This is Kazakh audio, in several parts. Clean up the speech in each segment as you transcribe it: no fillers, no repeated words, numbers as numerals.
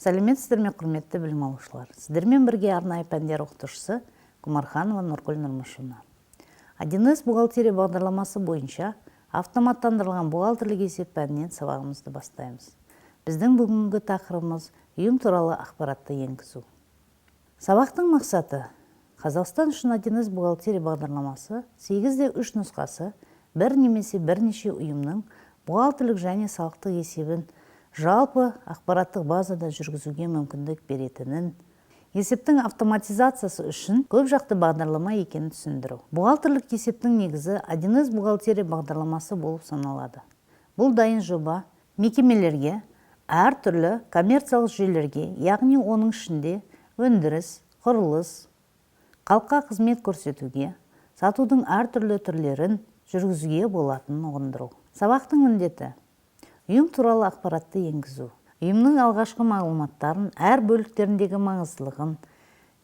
Сәлеметсіздер ме, құрметті білім алушылар! Сіздермен бірге арнайы пәндер оқытушысы Құмарханова Нұргүл Нұрмышевна. 1С бухгалтерия бағдарламасы бойынша автоматтандырылған бухгалтерлік есеп пәнінен сабағымызды бастаймыз. Біздің бүгінгі тақырыбымыз ұйым туралы ақпаратты енгізу. Сабақтың мақсаты: Қазақстан үшін 1С бухгалтерия бағдарламасы 8.3 нұсқасы бір немесе бірнеше ұйымның бухгалтерлік және салықтық есебін жалпы ақпараттық базада жүргізуге мүмкіндік беретінін, есептің автоматизациясы үшін көп жақты бағдарлама екенін түсіндіру. Бухгалтерлік есептің негізі 1С бухгалтерия бағдарламасы болып саналады. Бұл дайын жоба мекемелерге әртүрлі коммерциялық жүйелерге, яғни оның ішінде өндіріс, құрылыс, халыққа қызмет көрсетуге, сатудың әртүрлі түрлерін жүргізуге болатынын ұғындыру. Сабақтың міндеті: ұйым туралы ақпаратты енгізу, ұйымның алғашқы мағлұматтарын, әр бөліктеріндегі маңыздылығын,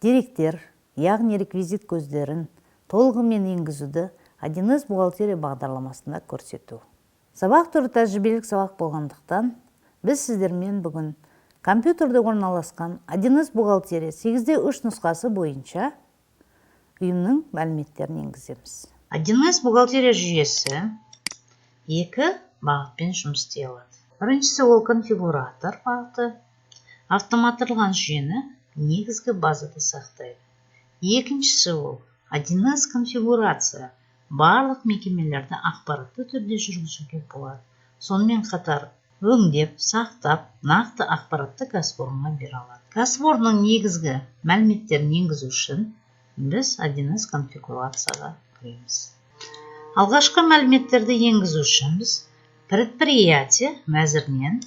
деректер, яғни реквизит көздерін толығымен енгізуді 1С бухгалтерия бағдарламасында көрсету. Сабақ түрі тәжірибелік сабақ болғандықтан, біз сіздермен бүгін компьютерде орналасқан 1С бухгалтерия 8.3 нұсқасы бойынша ұйымның мәліметтерін енгіземіз. 1С бухгалтерия жүйесі екі бағытпен жұмыс істей алады. Біріншісі ол конфигуратор бағыты, автоматтандырылған жүйені негізгі базада сақтайды. Екіншісі ол 1С конфигурация, барлық мекемелерді ақпаратты түрде жүргізуге болады. Сонымен қатар өңдеп, сақтап, нақты ақпаратты кәсіпорынға бере алады. Кәсіпорынның негізгі мәліметтерін енгізу үшін біз 1С конфигурацияға кіреміз. Алғашқы мәліметтерді енгізу үшін біз предприятие мәзірінен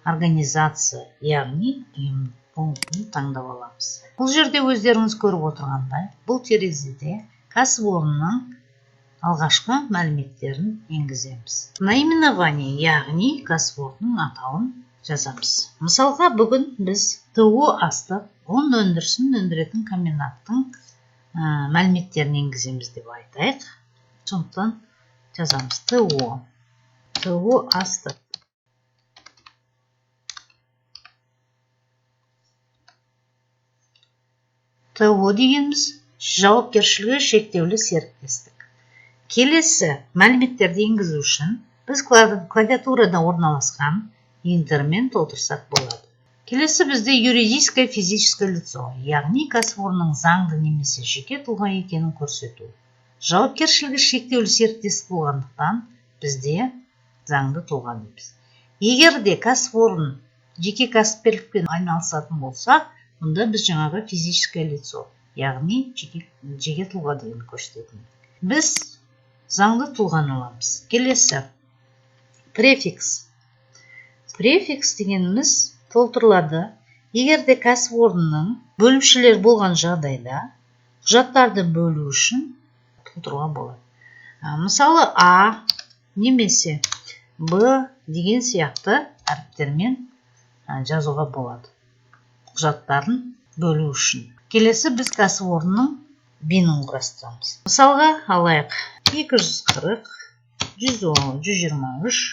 организация, яғни ұйым пунктін таңдап аламыз. Бұл жерде өздеріңіз көріп отырғандай, бұл терезеде кәсіпорынның алғашқы мәліметтерін енгіземіз. Наименование, яғни кәсіпорынның атауын жазамыз. Мысалға, бүгін біз ТО астық ұн өндірісін өндіретін комбинаттың мәліметтерін енгіземіз деп айтайық. Сондықтан жазамыз ТО астық. ТО дегеніміз жауапкершілігі шектеулі серіктестік. Келесі мәліметтерді енгізу үшін біз клавиатурада орналасқан Enter-мен толтырсақ болады. Келесі бізде юридическое физическое лицо, яғни кәсіпорынның заңды немесе жеке тұлға екенін көрсету. Жауапкершілігі шектеулі серіктестік болғандықтан бізде заңды тұлға дейміз. Егер де кәсіпорын жеке кәсіпкерлікпен айналысатын болса, онда біз жаңағы физическое лицо, яғни жеке тұлға деген көрсететін. Біз заңды тұлғаны аламыз. Келесі префикс. Префикс дегеніміз толтырылады. Егер де кәсіпорынның бөлімшелері болған жағдайда құжаттарды бөлу үшін толтыруға болады. Мысалы, А немесе Б деген сияқты әріптермен жазуға болады құжаттарын бөлу үшін. Келесі біз кәсіпорынның БИН-ін құрастырамыз. Мысалға алайық 240, 110, 123,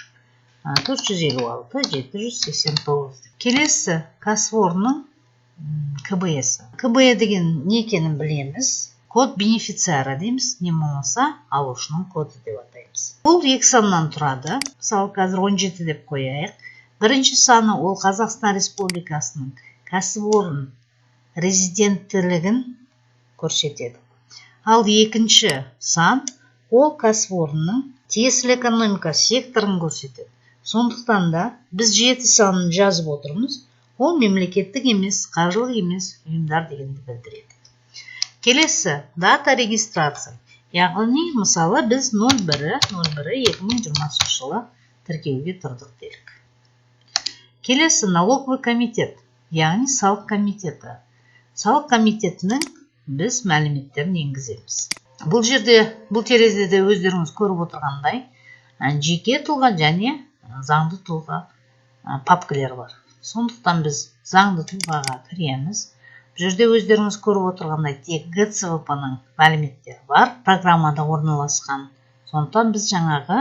456, 789. Келесі кәсіпорынның КБС-і. КБ деген не екенін білеміз. Код бенефициара дейміз, не болмаса алушының коды деп атаймыз. Бұл екі саннан тұрады. Мысалы, қазір 17 деп қояйық. Бірінші саны ол Қазақстан Республикасының кәсіпорын резиденттілігін көрсетеді. Ал екінші сан ол кәсіпорынның тиесілі экономика секторын көрсетеді. Сондықтан да біз 7 санын жазып отырмыз. Ол мемлекеттік емес, қаржылық емес ұйымдар дегенді білдіреді. Келесі дата регистрация, яғни мысалы біз 01.01.2020 жылы тіркеуге тұрдық делік. Келесі налоговый комитет, яғни салық комитеті. Салық комитетінің біз мәліметтерін енгіземіз. Бұл жерде, бұл терезеде өздеріңіз көріп отырғандай, жеке тұлға және заңды тұлға папкалер бар. Сондықтан біз заңды тұлғаға кіреміз. Бұл жерде өздеріңіз көріп отырғандай тек ГЦВП-ның мәліметтері бар, программада орналасқан. Сондықтан біз жаңағы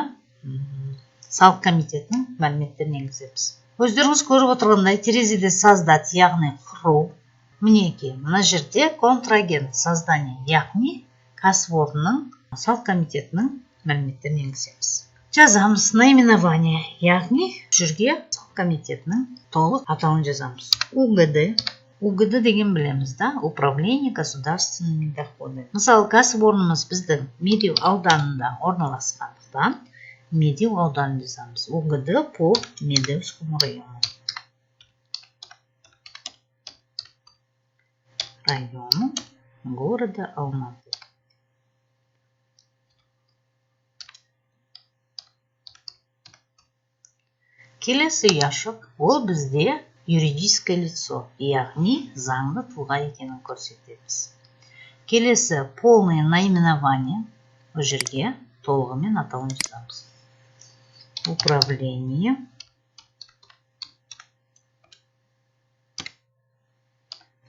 салық комитетінің мәліметтерін енгіземіз. Өздеріңіз көріп отырғандай, терезеде создать, яғни құру. Мінекей, мына жерде контрагент создание, яғни кәсіпорынның салық комитетінің мәліметтерін енгіземіз. Жазамыз наименование, яғни бұл жерге салық комитетінің толық атауын жазамыз. УГД. УГД деген білеміз да, Управление государственными доходами. Мысалы, кәсіпорнымыз біздің Медеу ауданында орналасқандықтан Медеу ауданын жазамыз. УГД по Медеускому району. Району города Алматы. Келесі ұяшық, ол бізде юридическое лицо, яғни заңды тұлға екенін көрсетеміз. Келесі полное наименование, бұл жерге толығымен атауын жазамыз. Управление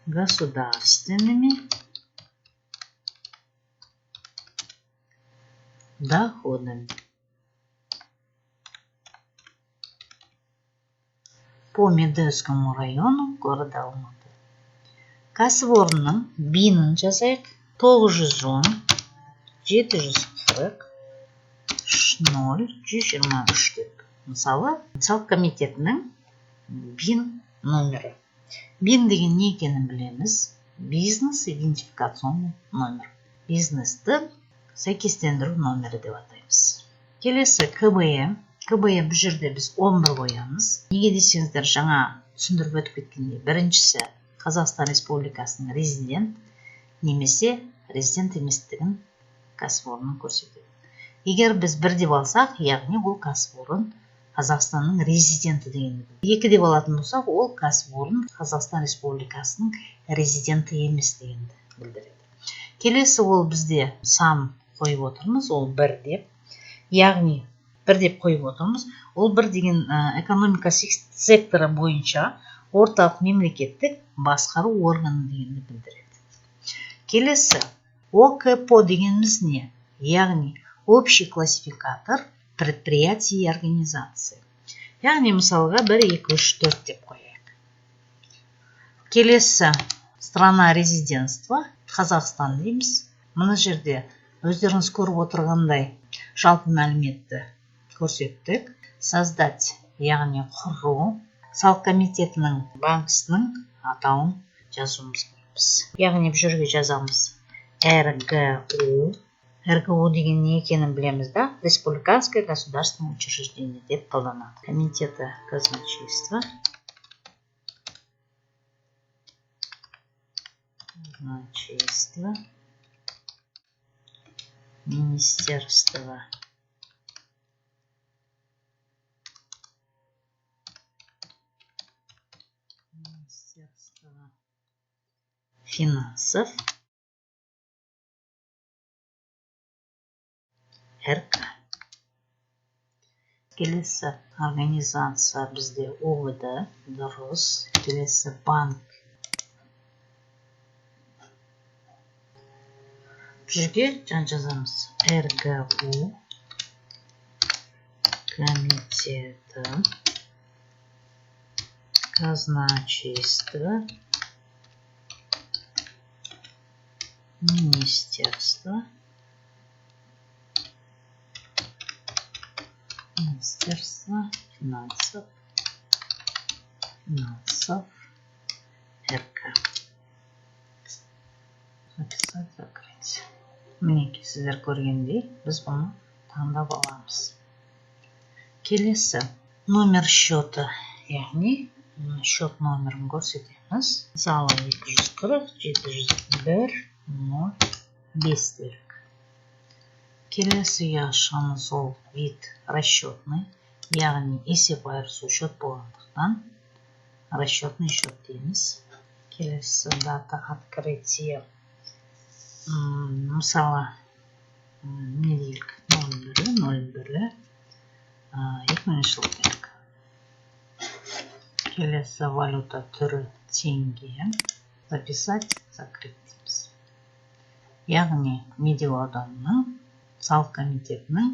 государственными доходами по Медеускому району города Алматы. Кәсіпорынның БИН-ін жазайық. 910 740 0 123 деп. Мысалы, салық комитетінің БИН номері. БИН деген не екенін білеміз. Бизнес идентификационный номер. Бизнесті сәйкестендіру номері деп атаймыз. Келесі КБМ. КБМ бұл жерде біз 11 қоямыз. Неге десеңіздер, жаңа түсіндіріп өтіп кеткендей, біріншісі Қазақстан Республикасының резидент немесе резидент еместігін кәсіпорынның көрсетеді. Егер біз 1 деп алсақ, яғни ол кәсіпорын Қазақстанның резиденті дегенді білдіреді. 2 деп алатын болсақ, ол кәсіпорын Қазақстан Республикасының резиденті емес дегенді білдіреді. Келесі ол бізде сан қойып отырмыз, ол 1 деп, яғни 1 деп қойып отырмыз. Ол 1 деген экономика секторы бойынша орталық мемлекеттік басқару органы дегенді білдіреді. Келесі ОКПО дегеніміз не? Яғни общий классификатор предприятий и организации. Яғни мысалға 1, 2, 3, 4 деп қояйық. Келесі страна резидентства Қазақстан дейміз. Мына жерде өздеріңіз көріп отырғандай жалпы мәліметті көрсеттік. Создать, яғни құру, салық комитетінің банкісінің атауын жазуымыз керекпіз. Яғни бұл жерге жазамыз РГУ. РГУ деген не екенін білеміз да, Республиканское государственное учреждение деп қолданады. Комитета казначейства. Казначейство. Министерство. Министерство финансов РК. Келесі организация бізде ОВД, дұрыс. Келесі банк. Бұл жерге жаңа жазамыз РГУ комитеті казначейства Министерства Министерство финансов, финансов РК. Записать, закрыть. Мінекей, сіздер көргендей, біз бұны таңдап аламыз. Келесі номер счета, яғни счет номерін көрсетеміз. Мысалы, 240 701 0 5 делік. Келесі ұяшығымыз ол вид расчетный, яғни есеп айырысу счет болғандықтан расчетный счет дейміз. Келесі дата открытия, мысалы, не дейік, нөл бірі, нөл бірі, екі мыңыншы жыл делік. Келесі валюта түрі теңге. Записать, закрыть дейміз. Яғни Медеу ауданының салық комитетінің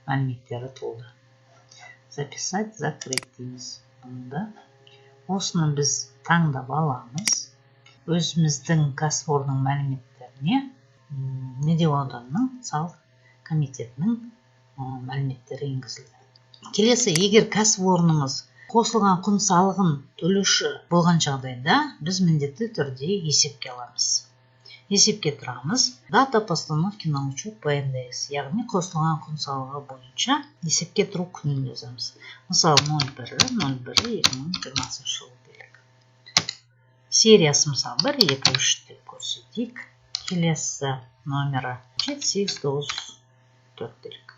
мәліметтері толды. Записать, закрыть дейміз. Мұнда осыны біз таңдап аламыз. Өзіміздің кәсіпорынның мәліметтеріне Медеу ауданының салық комитетінің мәліметтері енгізілді. Келесі, егер кәсіпорнымыз қосылған құн салығын төлеуші болған жағдайда, біз міндетті түрде есепке аламыз, есепке тұрамыз. Дата постановки на учет по НДС, яғни қосылған құн салығы бойынша есепке тұру күнін жазамыз. Мысалы, 01.01.2020 жыл делік. Сериясы, мысалы, 1, 2, 3 деп көрсетейік. Келесі номері 7, 8, 9, 4 делік.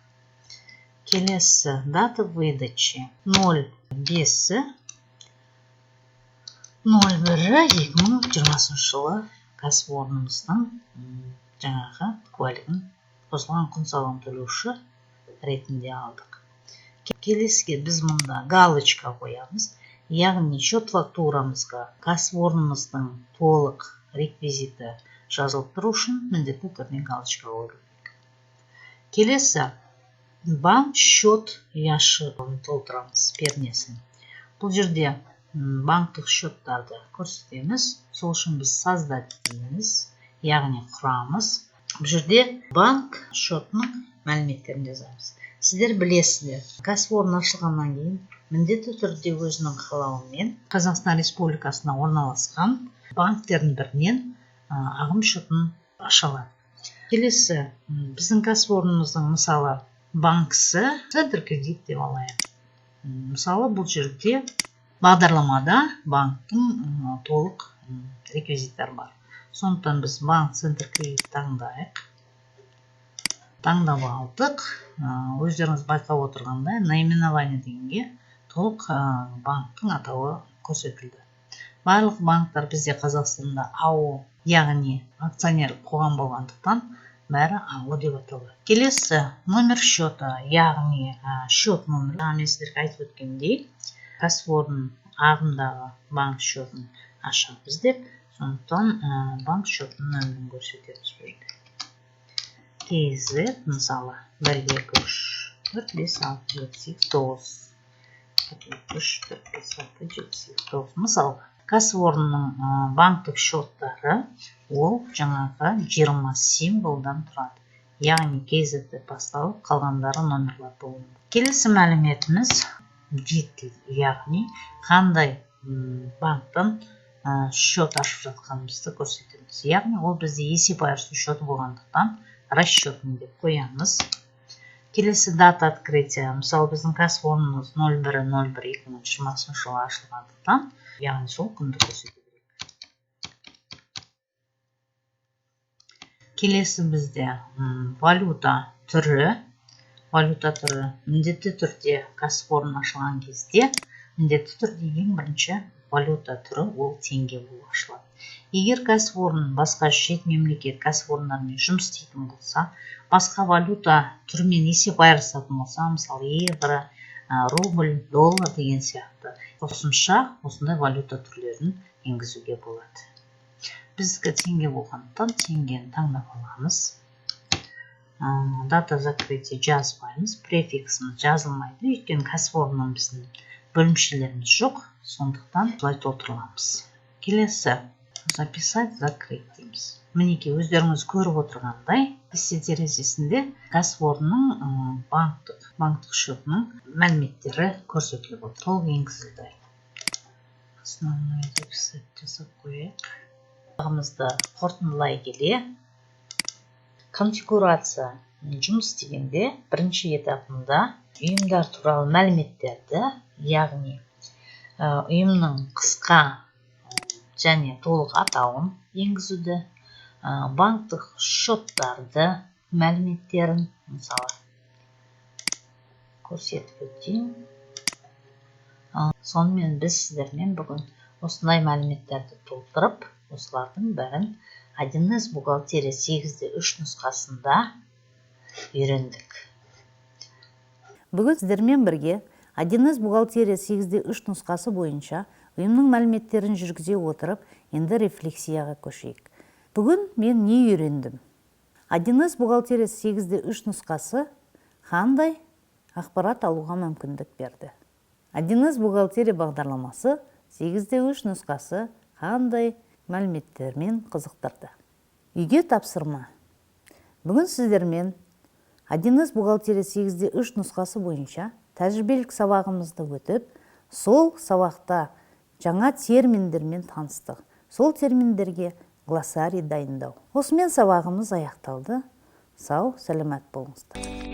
Келесі дата выдачи 05.01.2020 жылы кәсіпорнымыздың жаңағы куәлігін қосылған құн салығын төлеуші ретінде алдық. Келесіге біз мұнда галочка қоямыз, яғни счет фактурамызға кәсіпорнымыздың толық реквизиті жазылып тұру үшін міндетті түрде галочка қою керек. Келесі банк счет ұяшығын толтырамыз, пернесін. Бұл жерде банктік счеттарды көрсетеміз. Сол үшін біз «Создать» дейміз, яғни құрамыз. Бұл жерде банк счетының мәліметтерін жазамыз. Сіздер білесіздер, кәсіпорын ашылғаннан кейін міндетті түрде өзінің қалауымен Қазақстан Республикасында орналасқан банктердің бірінен ағым счетын аша алады. Келесі біздің кәсіпорнымыздың, мысалы, банкісі Центр Кредит деп алайық. Мысалы, бұл жерде бағдарламада банктің толық реквизиттері бар, сондықтан біз банк Центр Кредит таңдайық. Таңдап алдық. Өздеріңіз байқап отырғандай, «Наименование» дегенге толық банктің атауы көрсетілді. Барлық банктар бізде Қазақстанда АО, яғни акционерлік қоғам болғандықтан, бәрі АО деп аталады. Келесі номер счета, яғни счет номері. Жаңа мен сіздерге айтып өткендей, кәсіпорын ағымдағы банк счетын ашамыз деп, сондықтан банк счетының нөмірін көрсетеміз. Бұл жерде KZ, мысалы, 1, 2, 3, 4, 5, 6, 7, 8, 9, 1, 2, 3, 4, 5, 6, 7, 8, 9. Мысалы, кәсіпорынның банктік счеттары ол жаңағы 20 символдан тұрады, яғни KZ деп басталып, қалғандары номерлар болуы мүмкін. Келесі мәліметіміз вид, яғни қандай банктан счет ашып жатқанымызды көрсетеміз. Яғни ол бізде есеп айырысу счеты болғандықтан, расчетный деп қоямыз. Келесі дата открытия. Мысалы, біздің кәсіпорнымыз 01.01.2020 жылы ашылғандықтан, яғни сол күнді көрсету керек. Келесі бізде валюта түрі. Валюта түрі міндетті түрде кәсіпорын ашылған кезде міндетті түрде ең бірінші валюта түрі ол теңге болып ашылады. Егер кәсіпорын басқа шет мемлекет кәсіпорындарымен жұмыс істейтін болса, басқа валюта түрімен есеп айырысатын болса, мысалы, евро, рубль, доллар деген сияқты, қосымша осындай валюта түрлерін енгізуге болады. Біздікі теңге болғандықтан, теңгені таңдап аламыз. Дата закрытия жазбаймыз, префиксіміз жазылмайды, өйткені кәсіпорынның біздің бөлімшелеріміз жоқ, сондықтан былай толтырыламыз. Келесі «Записать, закрыть» дейміз. Мінекей, өздеріңіз көріп отырғандай, кесте терезесінде кәсіпорынның банктік счетының мәліметтері көрсетіліп отыр, толық енгізілді. Основной записать жасап қояйық. Сабағымызды қорытындылай келе, конфигурация жұмыс істегенде бірінші этапында ұйымдар туралы мәліметтерді, яғни ұйымның қысқа және толық атауын енгізуді, банктік счеттарды мәліметтерін, мысалы, көрсетіп өтейін. Сонымен, біз сіздермен бүгін осындай мәліметтерді толтырып, осылардың бәрін 1С бухгалтерия 8.3 нұсқасында үйрендік. Бүгін сіздермен бірге 1С бухгалтерия 8.3 нұсқасы бойынша ұйымның мәліметтерін жүргізе отырып, енді рефлексияға көшейік. Бүгін мен не үйрендім? 1С бухгалтерия 8.3 нұсқасы қандай ақпарат алуға мүмкіндік берді? 1С бухгалтерия бағдарламасы 8.3 нұсқасы қандай мәліметтермен қызықтырды? Үйге тапсырма. Бүгін сіздермен 1С бухгалтерия 8.3 нұсқасы бойынша тәжірибелік сабағымызды өтіп, сол сабақта жаңа терминдермен таныстық. Сол терминдерге глоссарий дайындау. Осымен сабағымыз аяқталды. Сау, сәлемет болыңыздар.